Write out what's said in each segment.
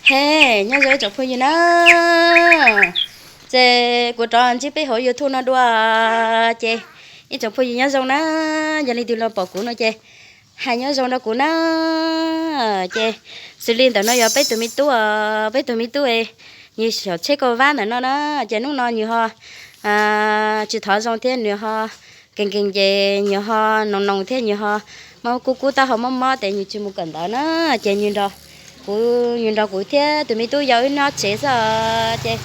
He, nyob zoo ib tsoom phooj ywg na. Ces kuv rov ntsib peb hauv YouTube no dua, ces ib tsoom phooj ywg nyob zoo na. Yog leej twg los pom kuv no ces hais nyob zoo rau kuv na. Ces xws li ntawm no yog peb tus me tub, peb tus me tub, nws xyaum tsheb kauj vab ntawm no na. Ces hnub no nws ho tsis thov zoo thiab nws ho nkees nkees ces nws ho noos noos thiab nws ho mob kub kub taub hau mob mob ces nws tsis mus kawm ntawv na. Ces nws nrog kuv, nws nrog kuv thiab tus me tub yau wb nyob tsev xwb os. Ces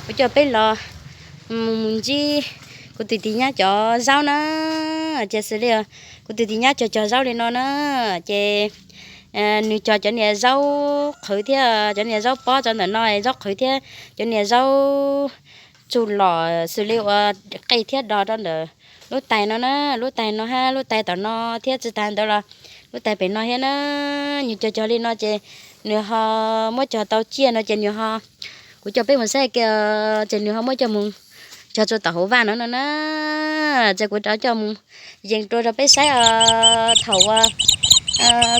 kuv coj peb los mus ntsib kuv tus tis nyab cov zaub na. Ces xws li kuv tus tis nyab cog cog zaub li no na, ces nws cog cov niag zaub qhwv thiab cov niag zaub pob rau ntawm no, zaub qhwv thiab cov niag zaub tsum los xws li ua qe thiab do rau ntawm lub tais no na, lub tais no hab lub tais tom no thiab tsis tas ntawd los lub tais pem no thiab na. Nws cog cog li no ces nws ho muab cog tau ciaj no ces nws ho, kuv coj peb mus saib kiag, ces nws ho muab coj mus cog rau tom hauv vaj no no na. Ces kuv rov coj mus yees rau rau peb saib os. Thaum uas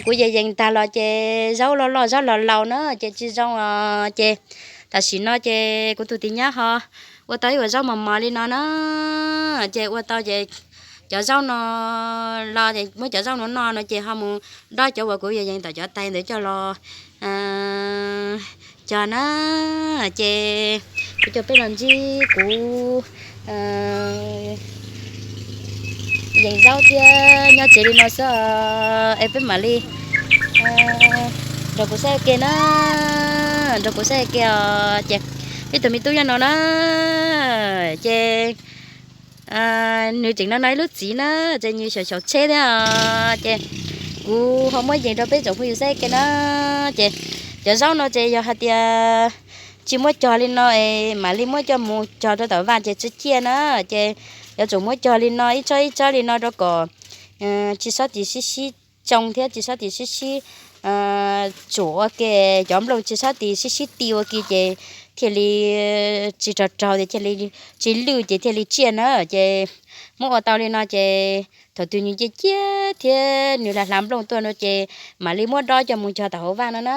kuv yees yees tag los ces zaub loj loj zaub laus laus na ces tsis zoo os. Ces tam sim no ces kuv tus tis nyab ho ua tau ib uas zaub mos mos li no na. Ces ua tau ces cov zaub no los ces muab cov zaub no no no ces ho mus dob cov uas kuv yees yees tom cov tais ntawd coj los cog na. Ces kuv coj peb los ntsib kuv yees zaub thiab nyob tsev li no xwb es peb mam li nrog kuv saib ke na, nrog kuv saib ke os. Ces peb tus me tub nyob no na, ces nws tseem no no ib lub txiv na, ces nws xyaum xyaum tsheb thiab os. Ces kuv ho muab yees rau peb tsoom phooj ywg saib ke na. Ces cov zaub no ces yog hais tias tsis muab cog li no es mam li muab coj mus cog rau tom vaj ces tsis ciaj na. Ces yuav tsum muab cog li no ib tsob ib tsob li no rau kom tsis xob tis sib sib tsoo thiab tsis xob tis sib sib tsuam ua ke, cov nplooj tsis xob tis sib sib ti ua ke ces thiaj li tsis raug raug ces thiaj li tsis lwj ces thiaj li tsiaj na. Ces muab ua tau li no ces thaum twg nws ciaj ciaj thiab nws hlav hlav nplooj tuaj no ces mam li muab dob coj mus cog tom hauv vaj no na.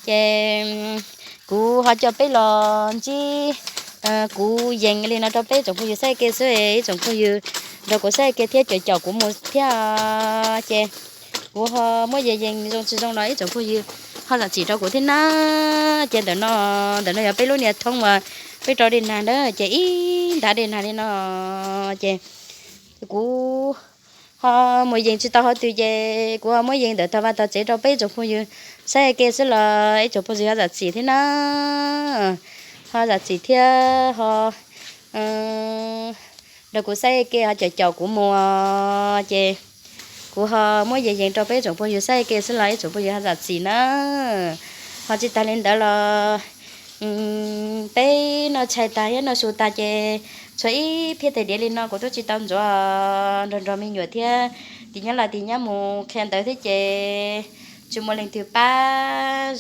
Ces kuv ho coj peb los ntsib kuv yees li no rau peb tsoom phooj ywg saib ke xwb, ib tsoom phooj ywg nrog kuv saib ke thiab caum caum kuv mus thiab. Ces kuv ho muab yees yees zoo tsis zoo los ib tsoom phooj ywg ho zam txim rau kuv thiab na. Ces ntawm no, ntawm no yog peb lub niag thoob uas peb rau dej nag ntawd ces ib ntav dej nag li no. Ces kuv ho mus yees tsis tau qhov twg ces kuv ho muab yees ntawm tog vaj tog tsev rau peb tsoom phooj ywg saib ke xwb los ib tsoom phooj ywg ho zam txim thiab na. Ho zam txim thiab ho nrog kuv saib ke ho caum caum kuv mus ces kuv ho muab yees yees rau peb tsoom phooj ywg saib ke xwb los ib tsoom phooj ywg ho zam txim na. Ho tsis tas li ntawd los peb noj tshais tag thiab noj su tag ces tshuav ib phiab tais diav li no kuv twb tsis tau ntxuav nrog nrog me nyuam thiab tis nyab los tis nyab mus qhia ntawv thiab ces tsis muaj leej twg pab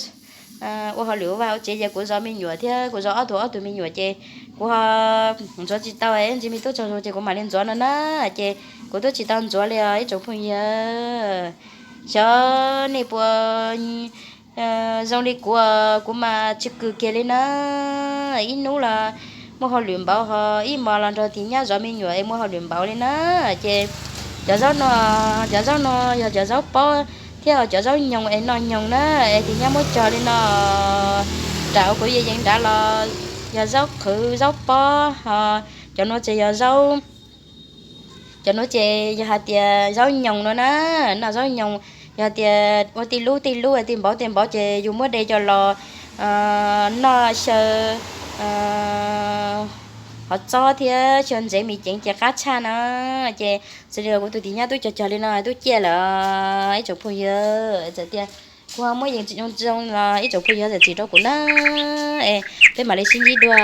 ua hauj lwm ua vaj ua tsev ces kuv zov me nyuam thiab kuv zov ob tug ob tug me nyuam ces kuv ho ntxuav tsis tau, ntsis me tub tsaug zog ces kuv mam li ntxuav no na. Ces kuv twb tsis tau ntxuav li os ib tsoom phooj ywg. Xyov nej puas zoo li kuv, kuv mas tsis kws kiag li na. Ib hnub los muaj hauj lwm npaum ho ib hmos los nrog tis nyab zov me nyuam es muaj hauj lwm npaum li na. Ces cov zaub no, cov zaub no yog cov zaub pob thiab cov zaub nyoos es noj nyoos na, es tis nyab muab cog li no. Nram uas kuv yees yees nrad los yog zaub qhwv zaub pob ho cov no ces yog zaub, cov no ces yog hais tias zaub nyoos no na, noj zaub nyoos. Yog tias ua tej lub tej lub tej npaum tej npaum ces yus muab de coj los noj xyaw hov txob thiab xyaw ntsev me ceev ces qab tshaj na. Ces xws li kuv tus tis nyab twb cog cog li no twb ciaj lawm ib tsoom phooj ywg. Txawm tias kuv ho muab yees tsis zoo zoo los ib tsoom phooj ywg zam txim rau kuv na. Es peb mam li sib ntsib dua.